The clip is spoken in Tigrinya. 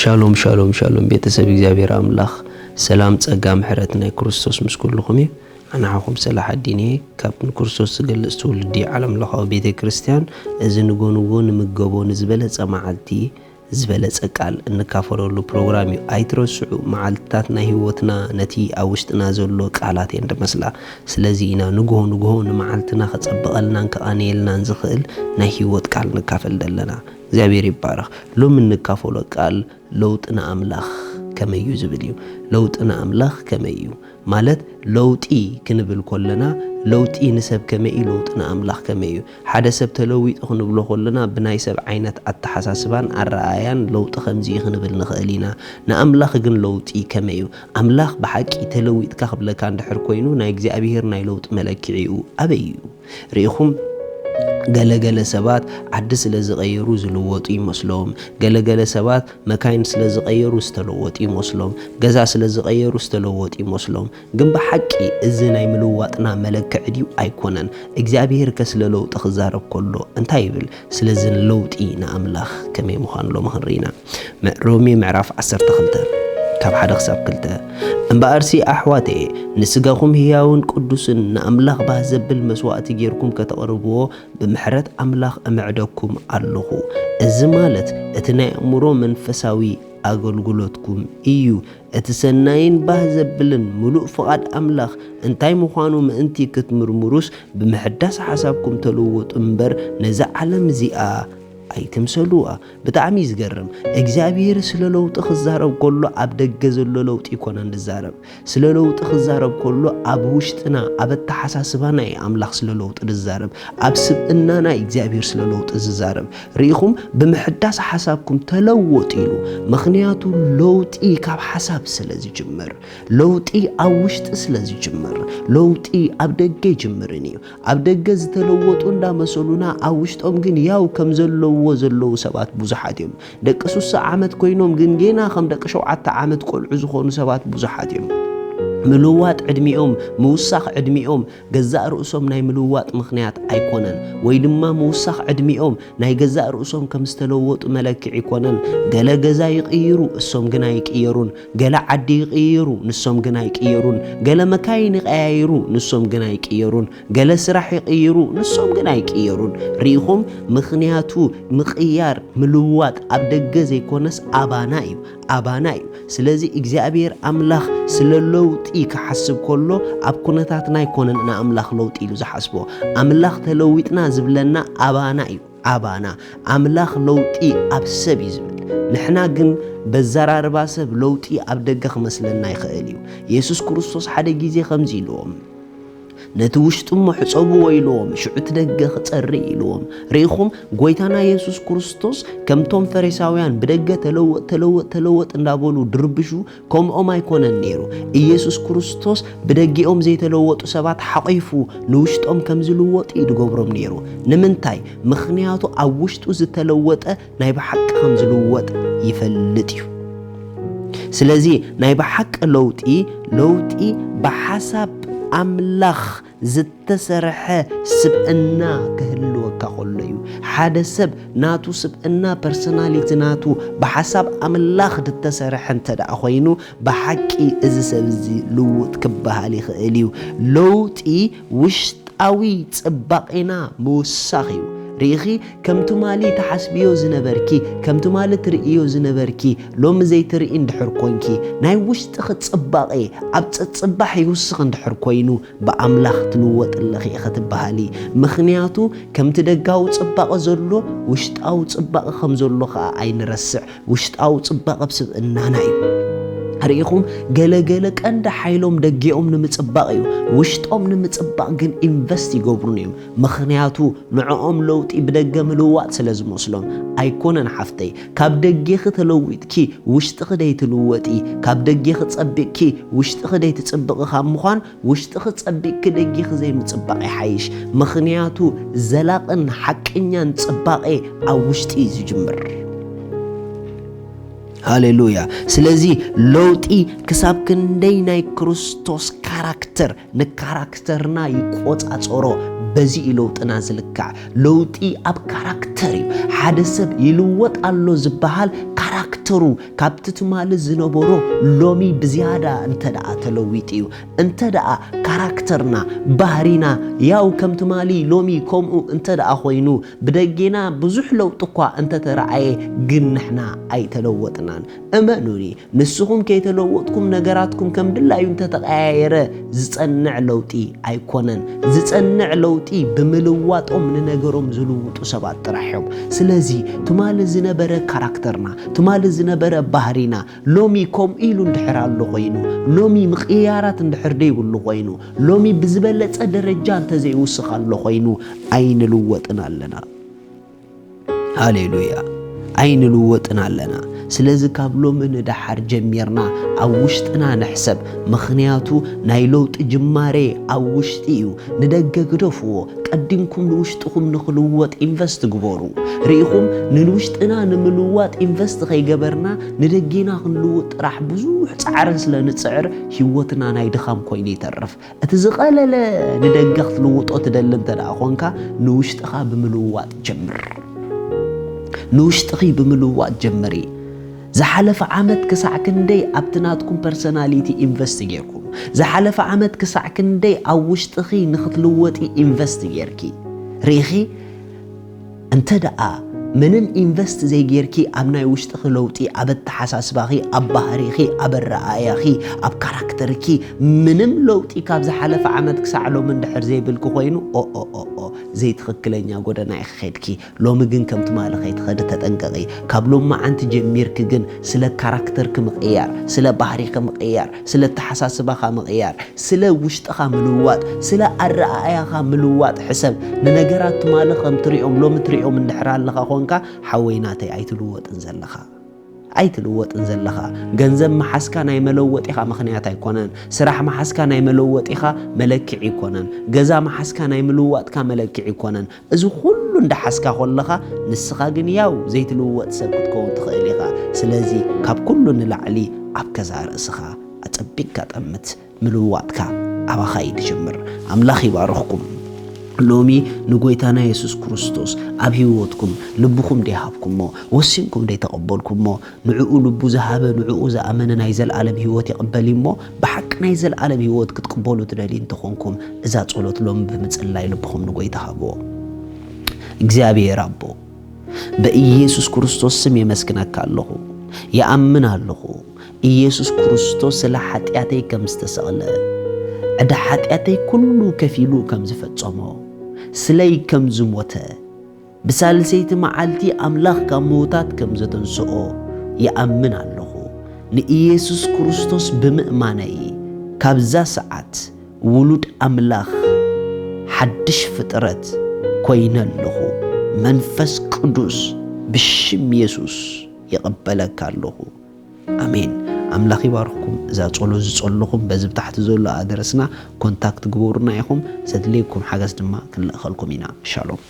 ሻሎም ሻሎም ሻሎም፣ ቤተሰብ እግዚኣብሔር ኣምላኽ ሰላም፣ ጸጋ፣ ምሕረት ናይ ክርስቶስ ምስ ኩልኹም እዩ። ኣንሓኹም ሰላሕ ኣዲን እየ። ካብ ንክርስቶስ ዝገልጽ ትውልዲ ዓለም ለኻዊ ቤተ ክርስቲያን፣ እዚ ንጎ ንጎ ንምገቦ ንዝበለጸ መዓልቲ ዝበለጸ ቃል እንካፈለሉ ፕሮግራም እዩ። ኣይትረስዑ፣ መዓልትታት ናይ ህይወትና ነቲ ኣብ ውሽጥና ዘሎ ቃላት እየን ድመስላ። ስለዚ ኢና ንግሆ ንግሆ ንመዓልትና ከጸብቐልናን ከቓንየልናን ዝኽእል ናይ ህይወት ቃል ንካፈል ዘለና። እግዚኣብሔር ይባረኽ። ሎሚ እንካፈሎ ቃል ለውጢ ንኣምላኽ ከመይ እዩ ዝብል እዩ። ለውጢ ንኣምላኽ ከመይ እዩ? ማለት ለውጢ ክንብል ከለና ለውጢ ንሰብ ከመይ እዩ፣ ለውጢ ንኣምላኽ ከመይ እዩ? ሓደ ሰብ ተለዊጡ ክንብሎ ከለና ብናይ ሰብ ዓይነት ኣተሓሳስባን ኣረኣያን ለውጢ ከምዚ እዩ ክንብል ንኽእል ኢና። ንኣምላኽ ግን ለውጢ ከመይ እዩ? ኣምላኽ ብሓቂ ተለዊጥካ ክብለካ እንድሕር ኮይኑ ናይ እግዚኣብሔር ናይ ለውጢ መለክዒኡ ኣበይ እዩ? ርኢኹም፣ ገለገለ ሰባት ዓዲ ስለ ዝቐየሩ ዝልወጡ ይመስሎም። ገለገለ ሰባት መካይን ስለ ዝቐየሩ ዝተለወጡ ይመስሎም። ገዛ ስለ ዝቐየሩ ዝተለወጡ ይመስሎም። ግን ብሓቂ እዚ ናይ ምልዋጥና መለክዒ ድዩ? ኣይኮነን። እግዚኣብሔር ከ ስለ ለውጢ ክዛረብ ከሎ እንታይ ይብል? ስለዚ ለውጢ ንኣምላኽ ከመይ ምዃኑ ሎሚ ክንርኢ ኢና። ም-፣ ሮሜ ምዕራፍ ዓሰርተ ክልተ ካብ ሓደ ክሳብ ክልተ። እምበኣርሲ ኣሕዋተየ፣ ንስጋኹም ህያውን ቅዱስን ንኣምላኽ ባህ ዘብል መስዋእቲ ጌርኩም ከተቕርብዎ ብምሕረት ኣምላኽ እምዕደኩም ኣለኹ። እዚ ማለት እቲ ናይ ኣእምሮ መንፈሳዊ ኣገልግሎትኩም እዩ። እቲ ሰናይን ባህ ዘብልን ምሉእ ፍቓድ ኣምላኽ እንታይ ምዃኑ ምእንቲ ክትምርምሩስ ብምሕዳስ ሓሳብኩም ተለወጡ እምበር ነዛ ዓለም እዚኣ ኣይትምሰልዋ። ብጣዕሚ እዩ ዝገርም። እግዚኣብሔር ስለ ለውጢ ክዛረብ ከሎ ኣብ ደገ ዘሎ ለውጢ ይኮነን ዝዛረብ። ስለ ለውጢ ክዛረብ ከሎ ኣብ ውሽጥና፣ ኣብ ኣተሓሳስባና እዩ ኣምላኽ ስለ ለውጢ ዝዛረብ። ኣብ ስብእናና እዩ እግዚኣብሔር ስለ ለውጢ ዝዛረብ። ርኢኹም፣ ብምሕዳስ ሓሳብኩም ተለወጡ ኢሉ። ምኽንያቱ ለውጢ ካብ ሓሳብ ስለ ዝጅምር፣ ለውጢ ኣብ ውሽጢ ስለ ዝጅምር፣ ለውጢ ኣብ ደገ ይጅምርን እዩ። ኣብ ደገ ዝተለወጡ እንዳመሰሉና ኣብ ውሽጦም ግን ያው ከም ዘለዎ ዘለዉ ሰባት ብዙሓት እዮም። ደቂ ሱሳ ዓመት ኮይኖም ግን ጌና ከም ደቂ ሸውዓተ ዓመት ቆልዑ ዝኾኑ ሰባት ብዙሓት እዮም። ምልዋጥ ዕድሚኦም፣ ምውሳኽ ዕድሚኦም ገዛእ ርእሶም ናይ ምልዋጥ ምኽንያት ኣይኮነን፣ ወይ ድማ ምውሳኽ ዕድሚኦም ናይ ገዛእ ርእሶም ከም ዝተለወጡ መለክዒ ኣይኮነን። ገለ ገዛ ይቕይሩ፣ እሶም ግን ኣይቅየሩን። ገለ ዓዲ ይቕይሩ፣ ንሶም ግን ኣይቅየሩን። ገለ መካይን ይቐያይሩ፣ ንሶም ግን ኣይቅየሩን። ገለ ስራሕ ይቕይሩ፣ ንሶም ግን ኣይቅየሩን። ርኢኹም? ምኽንያቱ ምቕያር፣ ምልዋጥ ኣብ ደገ ዘይኮነስ ኣባና እዩ፣ ኣባና እዩ። ስለዚ እግዚኣብሔር ኣምላኽ ስለ ለውጢ ክሓስብ ከሎ ኣብ ኩነታትና ኣይኮነን ንኣምላኽ ለውጢ ኢሉ ዝሓስቦ። ኣምላኽ ተለዊጥና ዝብለና ኣባና እዩ፣ ኣባና። ኣምላኽ ለውጢ ኣብ ሰብ እዩ ዝብል። ንሕና ግን በዘራርባ ሰብ ለውጢ ኣብ ደገ ክመስለና ይኽእል እዩ። የሱስ ክርስቶስ ሓደ ግዜ ከምዚ ኢልዎም፣ ነቲ ውሽጢ እሞ ሕጸብዎ ኢልዎም፣ ሽዑ እቲ ደገ ክጸሪ ኢልዎም። ርኢኹም፣ ጎይታና የሱስ ክርስቶስ ከምቶም ፈሪሳውያን ብደገ ተለወጥ፣ ተለወጥ፣ ተለወጥ እንዳበሉ ድርብሹ፣ ከምኦም ኣይኮነን ነይሩ። ኢየሱስ ክርስቶስ ብደጊኦም ዘይተለወጡ ሰባት ሓቒፉ ንውሽጦም ከም ዝልወጡ እዩ ድገብሮም ነይሩ። ንምንታይ? ምኽንያቱ ኣብ ውሽጡ ዝተለወጠ ናይ ብሓቂ ከም ዝልወጥ ይፈልጥ እዩ። ስለዚ ናይ ብሓቂ ለውጢ፣ ለውጢ ብሓሳብ ኣምላኽ ዝተሰርሐ ስብእና ክህልወካ ከሎ እዩ። ሓደ ሰብ ናቱ ስብእና፣ ፐርሶናሊቲ ናቱ ብሓሳብ ኣምላኽ ዝተሰርሐ እንተ ደኣ ኮይኑ፣ ብሓቂ እዚ ሰብ እዚ ልውጥ ክበሃል ይኽእል እዩ። ለውጢ ውሽጣዊ ጽባቄና ምውሳኽ እዩ። ርኢኺ፣ ከም ትማሊ ትሓስብዮ ዝነበርኪ፣ ከም ትማሊ ትርእዮ ዝነበርኪ፣ ሎሚ ዘይትርኢ እንድሕር ኮንኪ፣ ናይ ውሽጥኺ ጽባቄ ኣብ ጸጽባሕ ይውስኽ እንድሕር ኮይኑ፣ ብኣምላኽ ትልወጢ ኣለኺ ኢኺ ትበሃሊ። ምኽንያቱ ከምቲ ደጋዊ ጽባቐ ዘሎ፣ ውሽጣዊ ጽባቐ ከም ዘሎ ኸኣ ኣይንረስዕ። ውሽጣዊ ጽባቐ ኣብ ስብእናና እዩ። ርኢኹም፣ ገለ ገለ ቀንዲ ሓይሎም ደጌኦም ንምጽባቕ እዩ፣ ውሽጦም ንምጽባቕ ግን ኢንቨስት ይገብሩን እዮም። ምኽንያቱ ንዕኦም ለውጢ ብደገ ምልዋጥ ስለ ዝመስሎም። ኣይኮነን ሓፍተይ፣ ካብ ደጌኺ ተለዊጥኪ ውሽጥኺ ደይትልወጢ፣ ካብ ደጌኺ ጸቢቕኪ ውሽጥኺ ደይትጽብቒ ካብ ምዃን፣ ውሽጥኺ ጸቢቕኪ ደጌኺ ዘይምጽባቕ ይሓይሽ። ምኽንያቱ ዘላቕን ሓቀኛን ጽባቐ ኣብ ውሽጢ እዩ ዝጅምር። ሃሌሉያ። ስለዚ ለውጢ ክሳብ ክንደይ ናይ ክርስቶስ ካራክተር፣ ንካራክተርና ይቆጻጸሮ። በዚ እዩ ለውጥና ዝልካዕ። ለውጢ ኣብ ካራክተር እዩ። ሓደ ሰብ ይልወጥ ኣሎ ዝበሃል ካራክተሩ ካብቲ ትማሊ ዝነበሮ ሎሚ ብዝያዳ እንተ ደኣ ተለዊጡ እዩ። እንተ ደኣ ካራክተርና፣ ባህሪና፣ ያው ከም ትማሊ ሎሚ ከምኡ እንተ ደኣ ኮይኑ፣ ብደጌና ብዙሕ ለውጢ እኳ እንተ ተረኣየ፣ ግን ንሕና ኣይተለወጥናን። እመኑኒ፣ ንስኹም ከይተለወጥኩም፣ ነገራትኩም ከም ድላዩ እንተ ተቐያየረ፣ ዝጸንዕ ለውጢ ኣይኮነን። ዝጸንዕ ለውጢ ብምልዋጦም ንነገሮም ዝልውጡ ሰባት ጥራሕ እዮም። ስለዚ ትማሊ ዝነበረ ካራክተርና፣ ትማሊ ዝነበረ ባህሪና፣ ሎሚ ከምኡ ኢሉ እንድሕር ኣሎ ኮይኑ፣ ሎሚ ምቕይያራት እንድሕር ደይብሉ ኮይኑ፣ ሎሚ ብዝበለጸ ደረጃ እንተዘይውስኽ ኣሎ ኮይኑ፣ ኣይንልወጥን ኣለና። ሃሌሉያ! ኣይንልወጥን ኣለና። ስለዚ ካብ ሎሚ ንደሓር ጀሚርና ኣብ ውሽጥና ንሕሰብ። ምኽንያቱ ናይ ለውጢ ጅማሬ ኣብ ውሽጢ እዩ። ንደገ ግደፍዎ። ቀዲምኩም ንውሽጥኹም ንኽልወጥ ኢንቨስት ግበሩ። ርኢኹም፣ ንውሽጥና ንምልዋጥ ኢንቨስት ከይገበርና ንደጌና ክንልውጥ ጥራሕ ብዙሕ ጻዕርን ስለ ንጽዕር ህይወትና ናይ ድኻም ኮይኑ ይተርፍ። እቲ ዝቐለለ ንደገ ክትልውጦ ትደሊ እንተ ደኣ ኾንካ፣ ንውሽጥኻ ብምልዋጥ ጀምር። ንውሽጥኺ ብምልዋጥ ጀምሪ። ዝሓለፈ ዓመት ክሳዕ ክንደይ ኣብቲ ናትኩም ፐርሰናሊቲ ኢንቨስት ጌርኩም? ዝሓለፈ ዓመት ክሳዕ ክንደይ ኣብ ውሽጥኺ ንኽትልወጢ ኢንቨስት ጌርኪ? ርኢኺ? እንተ ደኣ ምንም ኢንቨስት ዘይጌርኪ ኣብ ናይ ውሽጥኺ ለውጢ፣ ኣብ ኣተሓሳስባኺ፣ ኣብ ባህሪኺ፣ ኣብ ኣረኣእያኺ፣ ኣብ ካራክተርኪ ምንም ለውጢ ካብ ዝሓለፈ ዓመት ክሳዕ ሎሚ እንድሕር ዘይብልኪ ኮይኑ፣ ኦ፣ ኦ፣ ኦ፣ ኦ፣ ዘይትኽክለኛ ጎደና ኢኺ ኸይድኪ። ሎሚ ግን ከም ትማሊ ከይትኸዲ ተጠንቀቒ። ካብ ሎማዓንቲ ጀሚርኪ ግን ስለ ካራክተርኪ ምቕያር፣ ስለ ባህሪኺ ምቕያር፣ ስለ ኣተሓሳስባኻ ምቕያር፣ ስለ ውሽጥኻ ምልዋጥ፣ ስለ ኣረኣእያኻ ምልዋጥ ሕሰብ። ንነገራት ትማሊ ከም ትሪኦም ሎሚ ትሪኦም እንድሕር ኣለኻ ኾንካ፣ ሓወይ ናተይ ኣይትልወጥን ዘለኻ። ኣይትልወጥን ዘለኻ። ገንዘብ መሓዝካ ናይ መለወጢኻ ምኽንያት ኣይኮነን። ስራሕ መሓዝካ ናይ መለወጢኻ መለክዒ ኣይኮነን። ገዛ መሓዝካ ናይ ምልዋጥካ መለክዒ ኣይኮነን። እዚ ኩሉ እንዳሓዝካ ከለኻ፣ ንስኻ ግን ያው ዘይትልወጥ ሰብ ክትከውን ትኽእል ኢኻ። ስለዚ ካብ ኩሉ ንላዕሊ ኣብ ገዛእ ርእስኻ ኣጸቢቕካ ጠምት። ምልዋጥካ ኣባኻ እዩ ዝጅምር። ኣምላኽ ይባርኽኩም። ሎሚ ንጎይታና የሱስ ክርስቶስ ኣብ ህይወትኩም ልብኹም ደይሃብኩሞ፣ ወሲንኩም ደይተቐበልኩሞ፣ ንዕኡ ልቡ ዝሃበ፣ ንዕኡ ዝኣመነ ናይ ዘልኣለም ህይወት ይቕበል እዩሞ፣ ብሓቂ ናይ ዘልኣለም ህይወት ክትቅበሉ ትደልዩ እንተኾንኩም፣ እዛ ጸሎት ሎሚ ብምጽላይ ልብኹም ንጎይታ ሃብዎ። እግዚኣብሔር ኣቦ፣ በኢየሱስ ክርስቶስ ስም የመስግነካ ኣለኹ። ይኣምን ኣለኹ፣ ኢየሱስ ክርስቶስ ስለ ሓጢኣተይ ከም ዝተሰቕለ፣ ዕዳ ሓጢኣተይ ኩሉ ከፊሉ ከም ዝፈጸሞ፣ ስለይ ከም ዝሞተ፣ ብሳልሰይቲ መዓልቲ ኣምላኽ ካብ ምዉታት ከም ዘተንስኦ ይኣምን ኣለኹ። ንኢየሱስ ክርስቶስ ብምእማነይ፣ ካብዛ ሰዓት ውሉድ ኣምላኽ፣ ሓድሽ ፍጥረት ኮይነ ኣለኹ። መንፈስ ቅዱስ፣ ብሽም የሱስ ይቕበለካ ኣለኹ። ኣሜን። ኣምላኽ ይባርኽኩም። እዛ ጸሎት ዝጸለኹም በዚ ብታሕቲ ዘሎ ኣድረስና ኮንታክት ግበሩና ኢኹም። ዘድልየኩም ሓገዝ ድማ ክንልእኸልኩም ኢና። ሻሎም።